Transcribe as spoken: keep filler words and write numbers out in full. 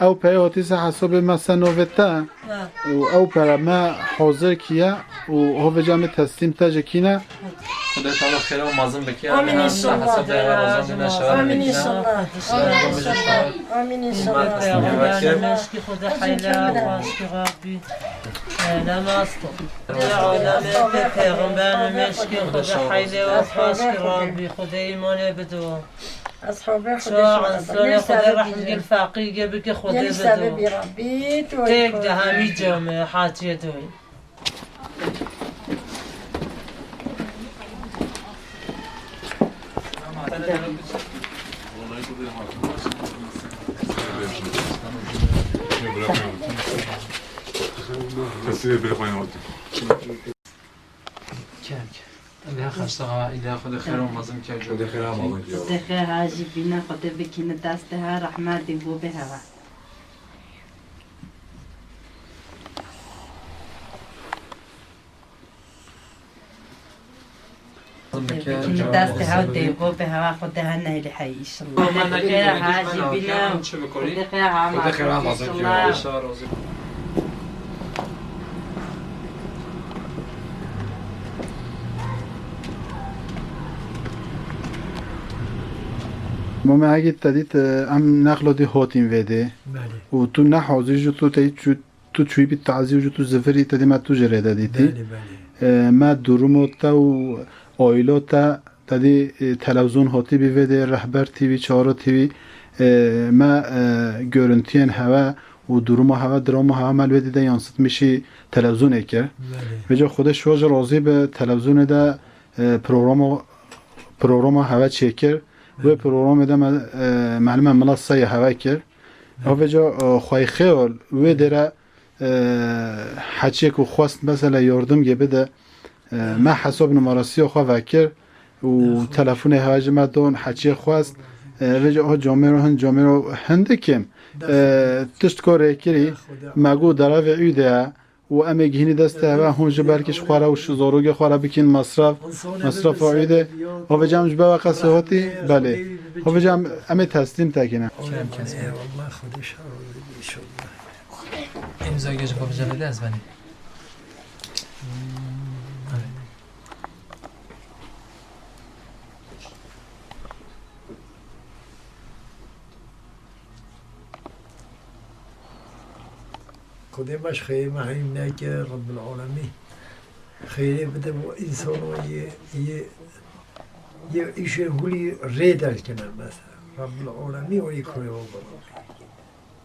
Ew pere hatî ser hesabê me ser navê te û ew pere me hazir kiye û havêca me teslîm te jî kîne. Xwedê teala xêra û mezin bike. Amîn înşallah. Hesabê her rozan dîne şewa Amîn înşallah. Amîn înşallah. Amîn înşallah. Peyxamber meşkî Xwedê heyle xweşkî Rabbî. Hele masto. Alemê peyxamber meşkî Xwedê heyle xweşkî Rabbî. Xwedê îmanê bido. Eshabê Xwedê Şuan şuan. Sonê Xwedê rehmgil feqîrgê bike Xwedê bido. Tek de hemî came hatiyê doyî. Kesî bê xwe yawtî. Kek. Lê xeşta ha, îlê Xwedê xêr û mezin kek. Xwedê xêr û mezin kek. Xwedê xêr ha jî bîne, Xwedê bikîne destê ha, rehmetî bo bê heva. Destê hev dê bo bê hewa xwe de hene hêlî hey, înşallah. Xwedê xêr ha jî bîne. Xwedê xêr ha ma xwe, înşallah. Mame, egî te dît, em nexlo dî hotîn vê dê. Belê. Û tu nehazî ji tu tey çû Tu çûyî bî tazî û ji tu zivirî, te dî me tu jê rê de dîtî. Belê, belê. E, me durumo te û aîlo te, te dî, e, televizyon hatî bî vê dê, Rehber T V, Çağrı T V, e, me, e, görüntüyên hewe û duruma hewe, drama hewe me li wê dî de yansıtmışî televizyonê kir. Belê. Vêca Xwedê şiwa ji razî bi televizyonê de, e, programa, programa hewe çêkir. Wê Belê. Programê de me, e, melime Mila Seyê hewe kir. Avêca, e, xweyxê ol wê dêre, e, heçiyê ku xwest mesela yardim gê bide, e, me hesab numarasîya xwe vekir û telefonê hewa ji me don, heçiyê xwest, e, vêca o camêro hin, camêro hindik kêm, e, tişt ko rêkirî, me got derevê û de ye û em ê gihînî destê hewe, hûn ji belkî ji xwe re û ji zarokê xwe re bikîn mesref, mesrefa û de. Avêca em ji be we qesê hatî, belê. Avêca em, em ê teslîm te kîne. Kerem kes. Eyvallah, Xwedê şer razî be, înşallah. Îmza gê ji xwe bijêre de ez benî. Xwedê me ji xêrê me heyîn neke, Rebbil Alemîn. Xêrê bide bo însan û yê, yê, yê îşê hulî rê derkene mesela. Rebbil Alemîn û yê kurê û baba.